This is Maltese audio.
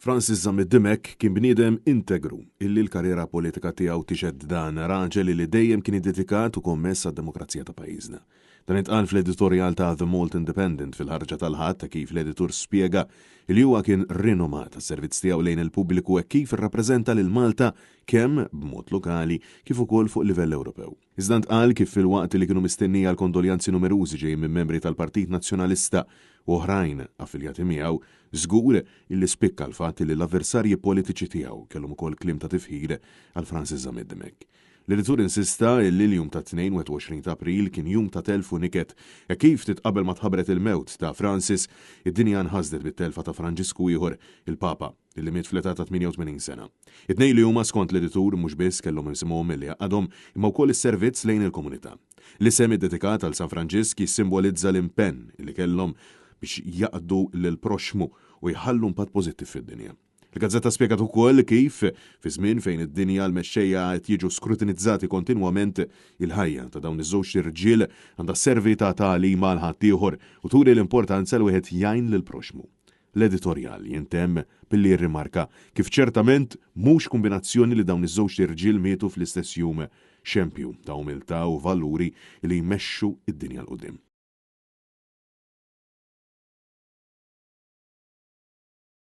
Francis Zammit Dimech kien bniedem integru illi l-karriera politika tiegħu tixhed dan, raġel illi dejjem kien iddedikat u kommess għad-demokrazija ta' pajjiżna. Dan intqal fl-editorjal ta' The Malta Independent fil-ħarġa tal-Ħadd ta' kif l-editur spjega li huwa kien rinomat għas-servizz tiegħu lejn il-pubbliku hekk kif irrappreżenta lil Malta kemm b'mod lokali kif ukoll fuq livell Ewropew. Iżda ntqal kif filwaqt li kienu mistennija l-kondoljanzi numerużi ġejjin minn membri tal-Partit Nazzjonalista u oħrajn affiljati miegħu, żgur illi spikka l-fatt li l-avversarji politiċi tiegħu kellhom ukoll kliem ta' tifħir għal Francis Zammit Dimech. L-editur insista illi l-jum tat-Tnejn 21 ta' April kien jum ta' telf u niket hekk kif ftit qabel ma tħabbret il-mewt ta' Francis, id-dinja nħasdet bit-telfa ta' Franġisku ieħor, il-Papa, illi miet fl-età ta' 88 sena. It-tnejn li huma skont l-editur mhux biss kellhom isimhom li jgħaqqadhom imma wkoll is-servizz lejn il-komunità. L-isem iddedikat għal San Franġisk jissimbolizza l-impenn li kellhom biex jaqdu lill-proxxmu u jħallu impatt pożittiv fid-dinja. Il-gazzetta spjegat ukoll kif, fi żmien fejn id-dinja l-mexxejja qed jiġu skrutinizzati kontinwament, il-ħajja ta' dawn iż-żewġt irġiel għandha sservi ta' tagħlima għal ħaddieħor u turi l-importanza li wieħed jgħin lill-proxxmu. L-editorjal jintemm billi jirrimarka kif ċertament mhux kumbinazzjoni li dawn iż-żewġt irġiel mietu fl-istess jum, xempju ta' umiltà u valuri li jmexxu d-dinja 'l quddiem.